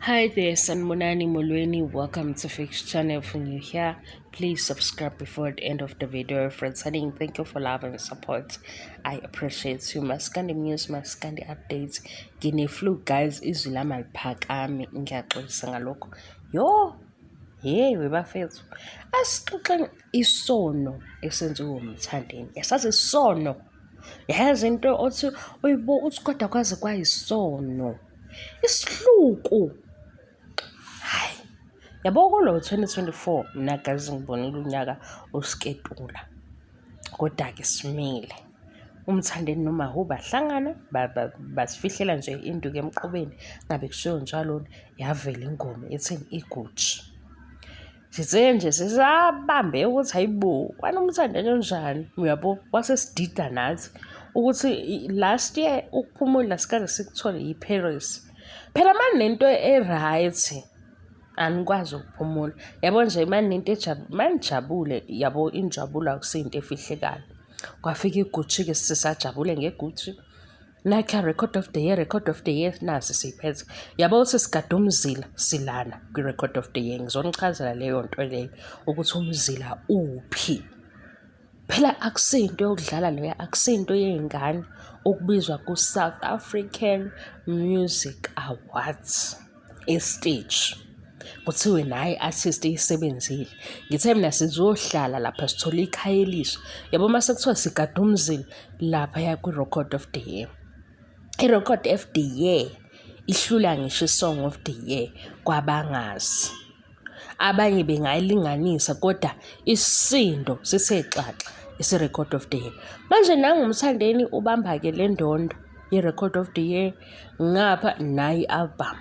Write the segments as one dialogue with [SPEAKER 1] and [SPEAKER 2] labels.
[SPEAKER 1] Hi there, Sanibonani Molweni. Welcome to Fix Channel. If you're new here, please subscribe before the end of the video. Friends, thank you for love and support. I appreciate you. Maskandi news, Maskandi updates. Ngine-flu guys, izwi lami aliphakami. Ngiyaxolisa ngalokho. Yo, hey webafethu. Asixoxeni isono esenziwe uMthandeni. Yasazi isono. Yazi into othi uyibo uthi kodwa kwaze kwayisono. Isihluku. Hayi. Yabo kulo 2024 mina guys ngibonile unyaka osiketula. Kodwa-ke simile. UMthandeni noMahu bahlangana basifihlela nje induku emqubeni ngabe kushiwo njalo yavela ingoma ethini iGucci. Sithe nje sisabambe ukuthi hayibo wena uMthandeni onjani uyabo wase sidida nathi ukuthi last year ukuphumula sikaze sikuthole yi-Paris. Phela manje nento e-right anikwazi ukuphumula. Yabo nje manje nento manijabule yabo injabulo akusiyinto efihlekayo. Kwafika iGucci-ke sisajabule ngeGucci. Nakha record of the year, record of the year nasi siyiphethe. Yabo ukuthi sigada umzila silana kwi-record of the year. Ngizonichazela leyo nto leyo ukuthi umzila uphi. Phela akusinto yokudlala leyo, akusinto yey'ngane ukubizwa ku-South African Music Awards e-stage. Kuthiwe nayi i-artist eyisebenzile. Ngithe mina sizohlala lapha sithole ikhaya elisha. Yabo mase kuthiwa sigada umzila laphaya kwi-record of the year. I-record of the year ihlula ngisho i-song of the year kwabangazi. Abanye bengayilinganisa kodwa isisindo sithe xaxa isi-record of the year. Manje nangu uMthandeni ubamba-ke le ndondo ye-record of the year ngapha nayi i-album.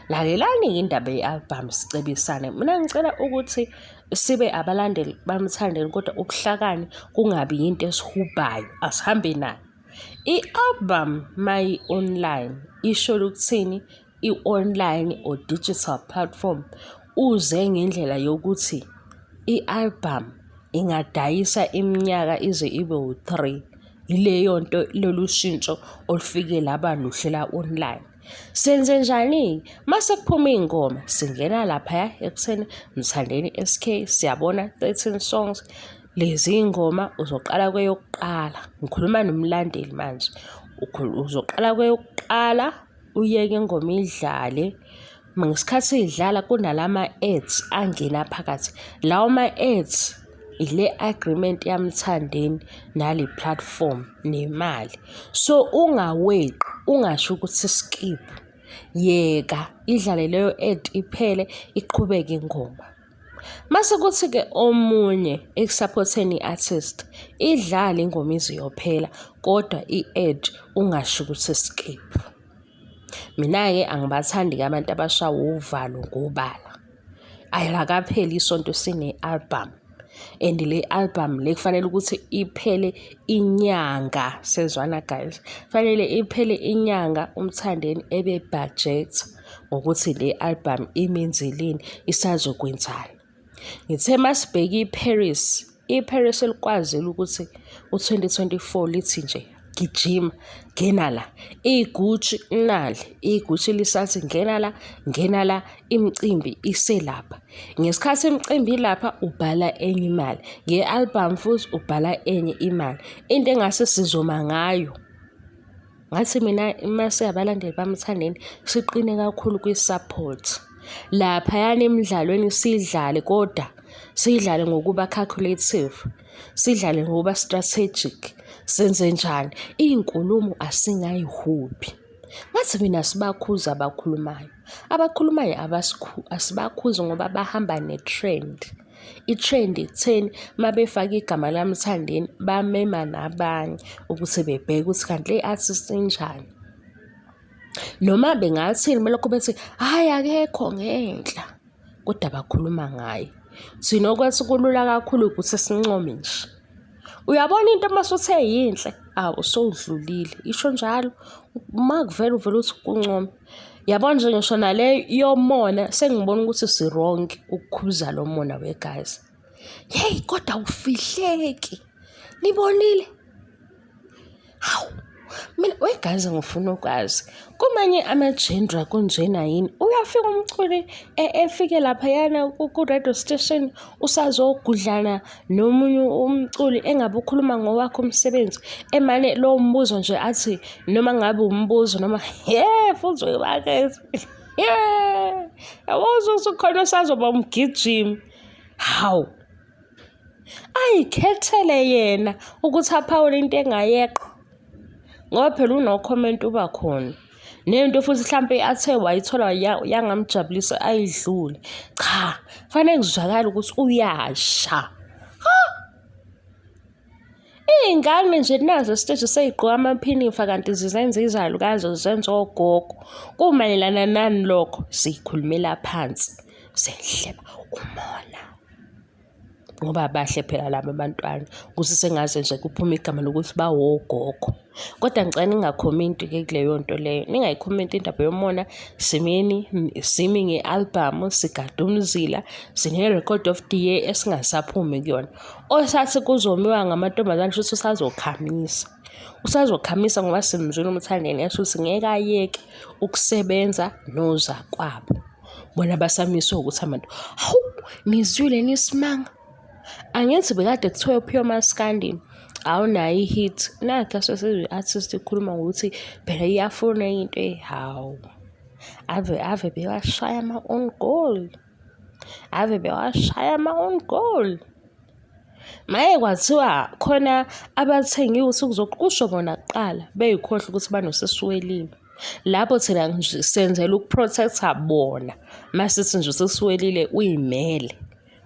[SPEAKER 1] Lalelani-ke indaba ye-album sicebisane. Mina ngicela ukuthi sibe abalandeli baMthandeni kodwa ubuhlakani kungabi yinto esihubayo, asihambe nayo. I-album mayi-online isho ukuthini? I-online or digital platform uze ngendlela yokuthi i-album ingadayisa iminyaka ize ibe u-three. Yileyo nto lolu shintsho olufike laba luhle la online. Senze njani-ke? Mase kuphuma iy'ngoma singena laphaya ekutheni Mthandeni SK siyabona 13 songs. Lezi y'ngoma uzoqala kweyokuqala, ngikhuluma nomlandeli manje. Uzoqala kweyokuqala uyeke ingoma idlale. Ngesikhathi idlala kunalama ads angena phakathi. Lawo ma-ads ile agreement yaMthandeni nale platform nemali. So ungaweqi, ungasho ukuthi skip. Yeka idlale leyo ad iphele iqhubeke ingoma. Mase kuthi-ke omunye ekusaphotheni i-artist idlale ingoma ize iyophela kodwa i-ad ungasho ukuthi skip. Mina-ke angibathandi-ke abantu abashawa uvalo ngobala. Ayikapheli isonto sine-album and le album le kufanele ukuthi iphele inyanga, sezwana guys, fanele iphele inyanga uMthandeni ebe-budget ngokuthi le album imenzeleni isazokwenzani. Ngithe masibheka iParis, iParis elikwazile ukuthi u-2024 lithi nje gijima ngena la, iGucci nali, iGucci lisathi ngena la, ngena la, imicimbi iselapha. Ngesikhathi imicimbi ilapha ubhala enye imali, nge-album futhi ubhala enye imali. Into engase sizoma ngayo, ngathi mina mase abalandeli baMthandeni siqine kakhulu kwi-support. Laphayana emidlalweni sidlale kodwa sidlale ngokuba calculative, sidlale ngokuba strategic. Senze njani? Iy'nkulumo asingayihubi. Ngathi mina sibakhuze abakhulumayo. Abakhulumayo asibakhuzi ngoba bahamba ne-trend. I-trend ekutheni uma befaka igama laMthandeni bamema nabanye ukuthi bebheke ukuthi kanti le artist injani. Noma bengathini belokhu bethi hhayi akekho ngenhla kodwa bakhuluma ngaye. Thina okwethu kulula kakhulu ukuthi sincome nje. Uyabona into uma usuthe yinhle, awu sowudlulile, isho njalo. Uma kuvela uvele uthi kuncome. Yabo nje ngisho nale yomona sengibona ukuthi si-wrong ukukhuza lo mona wegazi. Yeyi kodwa awufihleki, nibonile? Hawu, Mina wegazi ngifuna ukwazi kumanye ama-genre kunjena yini? Uyafika umculi efike laphayana ku-radio station usazogudlana nomunye umculi engabe ukhuluma ngowakhe umsebenzi emane lowo mbuzo nje athi noma ngabe umbuzo noma he futhi bakithi ye yabo usukhona usazoba umgijimi. Hawu, ayikhethele yena ukuthi aphawule into engayeqa ngoba phela uno-comment uba khona nento futhi hlampe athe wayithola yangamjabulisa ayidlule. Cha, fanele kuzwakale ukuthi uyasha. Ha! Iy'ngane nje nazo esiteji sey'gqoka amaphinifa kanti zizenza izalukazi zizenza ogogo. Kumayelana nani lokho? Siyikhulumela phansi, sihleba umona. Ngoba bahle phela laba bantwana ukuthi sengaze nje kuphume igama lokuthi bawogogo. Kodwa ngicela ningakhomenti-ke kuleyo nto leyo, ningayikhomenti indaba yomona. Simeni, simi nge-albhamu, sigade umzila, sine-record of the year esingasaphumi kuyona. Osathi kuzomiwa ngamantombazane shuthi usazokhamisa. Usazokhamisa ngoba simzwile uMthandeni esho ukuthi ngeke ayeke ukusebenza nozakwabo. Bona basamiswe ukuthi abantu, hawu nizwile nisimanga. Angithi bekade kuthiwa uphiwe umaskandi awunayo i-hit. Nakhu asese-artist ikhuluma ngokuthi phela iyafuna into hawu. Ave ave bewashaya ama-own goal. Ave bewashaya ama-own goal. Maye kwathiwa khona abathengiwe ukuthi kusho bona kuqala bey'khohlwa ukuthi banosisi welimi. Lapho thina nje senzela uku-protect-a bona masithi nje usisi welile uy'mele.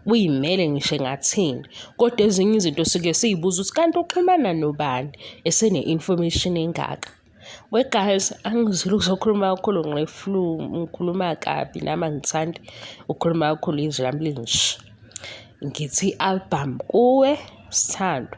[SPEAKER 1] Uy'mele ngisho engathini. Kodwa ezinye izinto sike siy'buze ukuthi kanti uxhumana nobani esene-information engaka. We guys, angizile ukuzokhuluma kakhulu ngine-flu, ngikhuluma kabi nami angithandi ukukhuluma kakhulu izwi lami linje. Ngithi i-album kuwe sithandwa,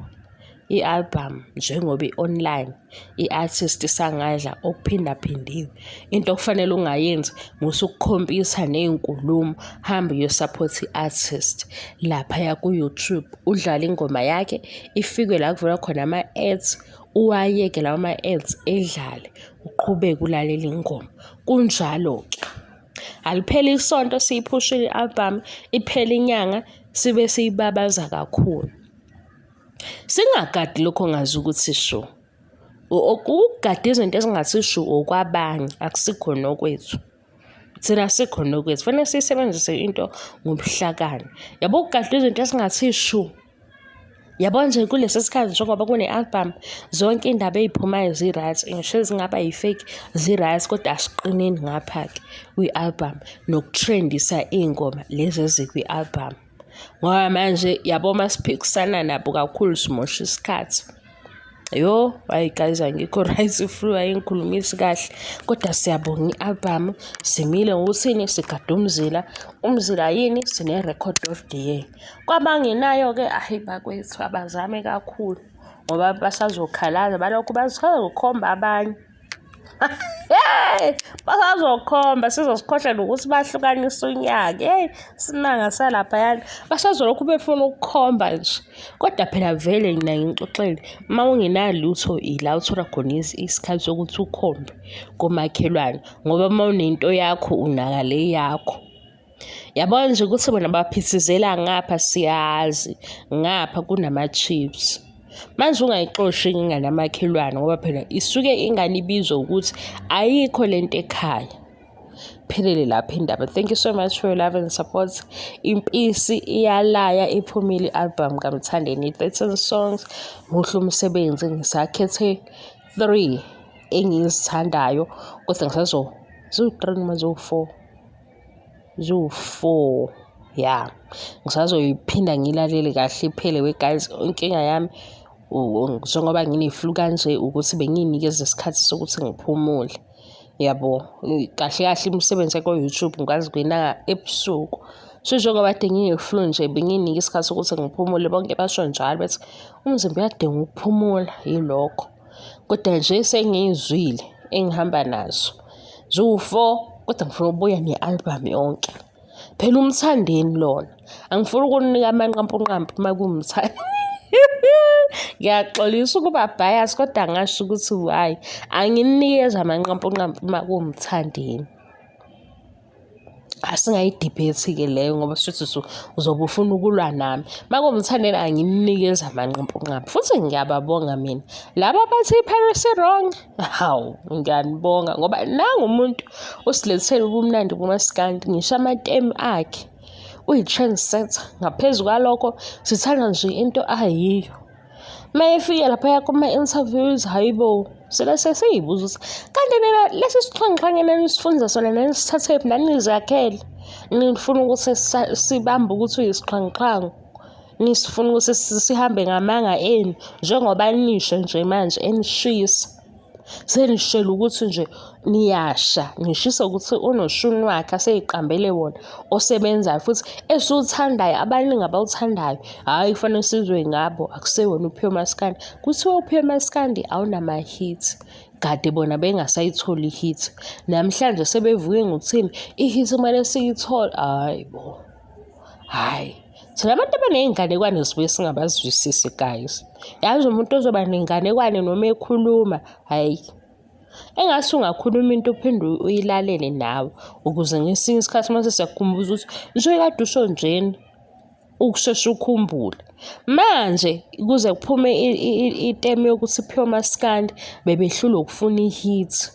[SPEAKER 1] i-album njengoba i-online, i-artist isangadla okuphindaphindiwe. Into okufanele ungayenzi musa ukukhompyutha ney'nkulumo, hamba uyo-support i-artist laphaya ku-YouTube, udlale ingoma yakhe ifike la kuvela khona ama-ads, uwayeke lawo ma-ads edlale, uqhubeke ulalele ingoma. Kunjalo-ke. Alipheli isonto siyiphushile i-album, iphele inyanga sibe siyibabaza kakhulu. Singagadi lokho ongazi ukuthi shu. Ukugada izinto ezingathi shu okwabanye akusikhona okwethu. Thina asikhona okwethu. Kufanele siyisebenzise into ngobuhlakani. Yabo ukugada izinto ezingathi shu. Yabo nje kulesi sikhathi njengoba kune-album zonke iy'ndaba ey'phumayo zi-right ngisho ezingaba yi-fake zi-right kodwa asiqineni ngapha-ke kwi-album nokuthrendisa iy'ngoma lezi ezikwi-album. Ngoba manje yabo uma siphikisana nabo kakhulu simosha isikhathi. Yo, hhayi guys angikho right i-flu ayingikhulumisi kahle kodwa siyabonga i-album simile ngokuthini sigade umzila. Umzila yini? Sine-record of the year. Kwabangenayo-ke ayi bakwethu abazame kakhulu ngoba basazokhalaza balokhu basazokhomba abanye. Hey, basazokhomba sizosikhohlwa nokuthi bahlukanisa unyaka. Hey, simanga salaphayana. Basazolokhu befuna ukukhomba nje. Kodwa phela vele mina ngixoxele, uma ungenalutho ila uthola khona isikhathi sokuthi ukhombe komakhelwane ngoba uma unento yakho unaka le yakho. Yabona nje ukuthi bona baphithizela ngapha siyazi ngapha kunama-chips. Manje ungayixoshi ingane yamakhelwane ngoba phela isuke ingane ibizwe ukuthi ayikho lento ekhaya. Phelele lapho indaba. Thank you so much for your love and support. Impisi iyalaya iphumile i-album kaMthandeni 13 songs. Muhle umsebenzi ngisakhethe 3 engizithandayo kodwa ngisazo ziwu-3 noma ziwu-4. Ziwu-four ya. Ngisazoyiphinda ngiyilalele kahle iphele we guys. Inkinga yami njengoba ngine-flu kanje ukuthi bengiyinikeza isikhathi sokuthi ngiphumule yabo. Kahle kahle imisebenzi yako-YouTube ngikwazi ukuyinaka ebusuku. So njengoba kade ngine-flu nje bengiyinika isikhathi sokuthi ngiphumule, bonke basho njalo bethi umzimba uyadinga ukuphumula yilokho. Kodwa nje sengiyizwile engihamba nazo ziwu-four kodwa ngifuna ukubuya ne-album yonke. Phela uMthandeni lona, angifuni ukuninika amanqampunqampu uma kuwuMthandeni. Ngiyaxolisa ukuba bias kodwa ngasho ukuthi why anginikezi amanqampunqampu uma kuwuMthandeni. Asingayidibhethi-ke leyo ngoba shuthi uzobe ufuna ukulwa nami. Uma kuwuMthandeni angimnikezi amanqampunqampu futhi ngiyababonga mina. Laba abathi iParis i-wrong, hawu ngiyanibonga ngoba nangu umuntu osilethele ubumnandi kumaskandi ngisho amatemu akhe uyi-trendsetter. Ngaphezu kwalokho sithanda nje into ayiyo. Uma efika laphaya kuma-interviews, hhayi bo, sele sesiyibuza ukuthi kanti nina lesi sixhwanguxhwangu enanisifunza sona nanisithathephi nanizakhele? Nifuna ukuthi sibambe ukuthi uyisixhwanguxhwangu? Nisifuna ukuthi sihambe ngamanga enu njengoba nisho nje manje enishisa? Senishela ukuthi nje niyasha, nishisa ukuthi unoshuni wakhe aseyiqambele wona osebenzayo futhi esiwuthandayo, abaningi abawuthandayo. Hhayi kufanele sizwe ngabo, akusewona uPure Maskandi. Kuthiwa uPure Maskandi awunama-hit, kade bona bengasayitholi i-hit. Namhlanje sebevuke ngokuthini, i-hit kumele siyithole, hhayi bo. Hhayi, thina abantu abaney'nganekwane sibuye singabazwisisi guys. Yazi umuntu ozoba nenganekwane noma ekhuluma, hhayi. Engathi ungakhuluma into uphinde uyilalele nawe ukuze ngesinye isikhathi uma sesiyakukhumbuza ukuthi nje kade usho njena, ukusheshe ukhumbule. Manje kuze kuphume itemu yokuthi Pure Maskandi bebehlulwa ukufuna i-hit.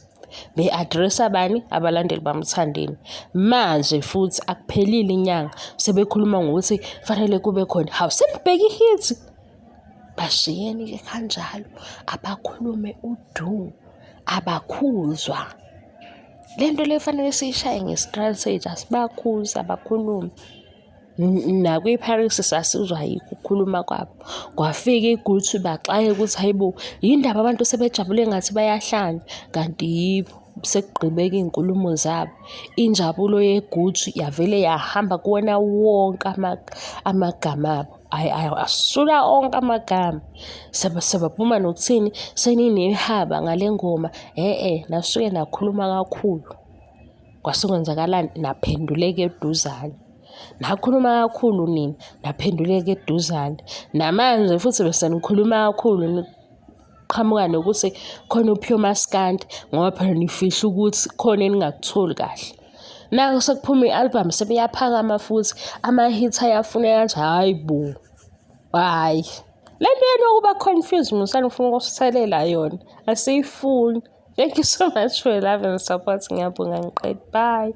[SPEAKER 1] Be-address-a bani? Abalandeli baMthandeni. Manje futhi akuphelile inyanga sebekhuluma ngokuthi fanele kube khona. Hawu senibheke i-hit. Bashiyeni-ke kanjalo abakhulume udu, abakhuzwa. Le nto le fanele siyishaye nge-strategy, asibakhuzi abakhulume. Nakwi-Paris sasizwa yikho ukukhuluma kwabo. Kwafika iguthi baxakeka ukuthi hhayi bo, yini ndaba abantu sebejabule ngathi bayahlanya, kanti yibo sekugqibeka iy'nkulumo zabo. Injabulo yeGucci yavele yahamba kuwona wonke amagama abo. Hhayi asula onke amagama. Sebaphuma nokuthini, seninehaba ngale ngoma, e-e nasuke nakhuluma kakhulu. Kwase kwenzakalani? Naphenduleka eduzane. Nakhuluma kakhulu nina, naphenduleka eduzane. Namanje futhi bese nikhuluma kakhulu niqhamuka nokuthi khona uPure Maskandi ngoba phela nifihla ukuthi khona eningakutholi kahle. Naku sekuphuma i-album sebeyaphakama futhi ama-hit ayafuneka nje, hhayi bo, hhayi. Le nto yenu yokuba confused musani ufuna ukusithelela yona, asiyifuni. Thank you so much for your love and support. Ngiyabonga ngiqede. Bye.